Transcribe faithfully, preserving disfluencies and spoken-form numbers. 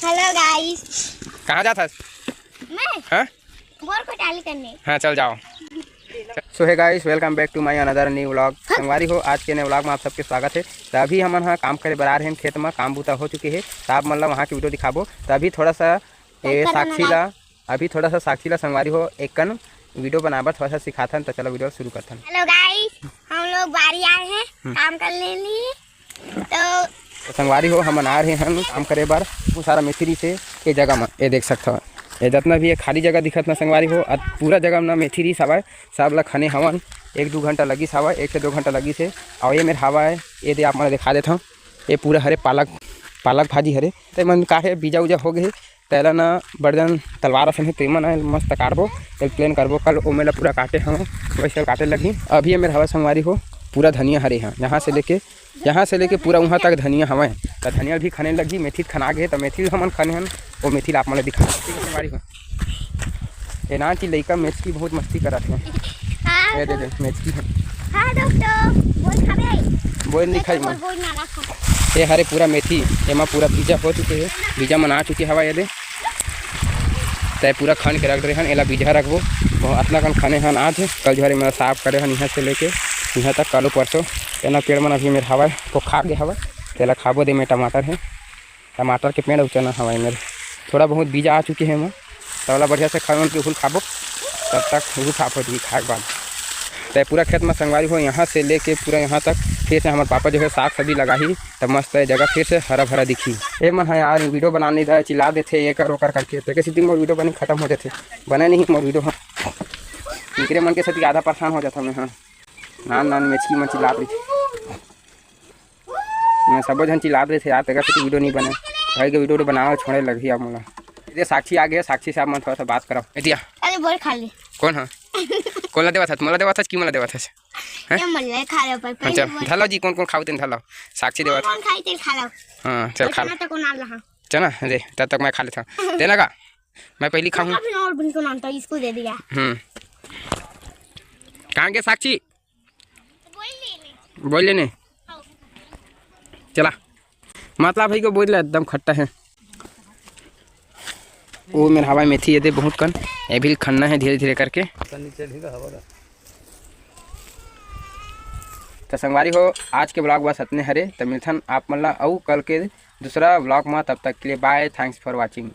Hello guys। कहाँ जात हस? मैं? हाँ? बोर को टाली करने। हाँ, चल जाओ। So hey guys, welcome back to my another new vlog। संगवारी हो, आज के नए vlog में आप सबके स्वागत है। तो अभी हमन हा काम करे बर आ रहे हैं खेत में, काम बूता हो चुके है, तो आप मन ला वहाँ की वीडियो दिखाबो। तो अभी थोड़ा सा ए, साक्षी ला, अभी थोड़ा सा साक्षी ला संगवारी हो एक कन वीडियो बनाए बर थोड़ा सा सिखाथन। तो चलो वीडियो शुरू करथन। Hello guys, हम लोग बारी आए हैं हम्म। काम कर लेनी। तो तो संगवारी हो, हमन आ रहे हैं काम करे बर। बहुत सारा मेथी रिहिसे ए जगह में, ये देख सकत हो, ये जितना भी ये खाली जगह दिखत ना संगवारी हो, अत पूरा जगह में ना मेथी रिहिस हवय। सब ला खने हवन, एक दू घंटा लगिस हवय, एक से दो घंटा लगिस हे। और ये मेर हवय, ये दे आप मन ला दिखा देथव, ये पूरा हरे पालक, पालक भाजी हरे। ते मन का हे, बीजा उजा हो गए हे, तेला ना बड़ जन तलवार असन हे, तेमन आए मस्त काटबो, तेल प्लेन करबो। कल ओमे ला पूरा काटे हवं, वैसे काटे लगही। अभी ये मेर हवय संगवारी हो, पूरा धनिया हरे हे, यहाँ से लेके, यहाँ से लेके पूरा वहाँ तक धनिया हवय। त धनिया भी खने लगही, मेथी खना गे, त मेथी हमन खने हन, वो मेथी ला आप मन ला दिखा संगवारी हो। ये नान ची लइका मेचकी बहुत मस्ती करत हे। हाँ, ये दे दे, मेचकी हे। हाँ, डॉक्टर, बोल खाबे। बोल नहीं खाई बोल, मैं। बोल ना रखा। ये हरे पूरा मेथी, एमा पूरा बीजा हो चुके हे, बीजा मन आ चुके हवा ये दे। तय पूरा खन के रख दे हन, एला बीजा रखबो। तो अतना कन खने हन आज, कल जो हरे मैं साफ करे हन, यहाँ से लेके यहाँ तक, कालो परसों। एना पेड़ मन अभी मेर हवा, तो खा गे हवा, तेला खाबो दे मैं। टमाटर हे, टमाटर के पेड़ अउ चना हवय मेर। थोड़ा बहुत बीजा आ चुके हे एमा, त ओला बढ़िया से खन के उहुल खाबो, तब तक उहू साफ हो जाही खाए के बाद। त पूरा खेत में संगवारी हो, यहाँ से लेके पूरा यहाँ तक फिर से हमर पापा जो है साग सब्जी लगाही, त मस्त ये जगह फिर से हरा भरा दिखही। ए मन ह यार वीडियो बनाने दा चिल्ला देथे, ये कर, वो कर करके, तेकर सेती मोर वीडियो बने खत्म हो जाथे, बने नहीं मोर वीडियो ह। इकरे मन के सेती आधा परेशान हो जाथव मैं ह। नान नान मेचकी मन चिल्लात रहिथे। मैं सबो झन चिल्लात रहिथे यार, तेकर सेती वीडियो नहीं बने। भाई के वीडियो, वीडियो बनावे छोड़े लगही अब मोला। ये साक्षी आ गे, साक्षी से आप मन थोड़ा सा बात करव। एतिया। अरे बोल खा ले। कौन हा? कौन ला देवत हस? मोला देवत हस कि मोला देवत हस? हैं? ये मोला खा ले, पर अच्छा, पहले बोल। धर लो जी, कौन कौन खाओ तेन धर लो। साक्षी देवत। कौन खाई तेल खा लो। हाँ, चल खा लो। चना तो कौन आला हा? चना दे, तब तक मैं खा लेता हूँ। देना का? मैं पहली खाऊँ। अभी और बिल्कुल नाम था, इसको दे दिया। हम्म। कहाँ गे साक्षी? बोल लेने। चला, मतलब भाई को बोल ले, एकदम खट्टा है। वो मेर हवा मेथी ये दे बहुत कन, ये भी खन्ना है धीरे धीरे करके। तो संगवारी हो, आज के vlog बस अतने हरे। तो मिलथन आप मन ला अउ कल के दूसरा vlog में। तब तक के लिए bye, thanks for watching।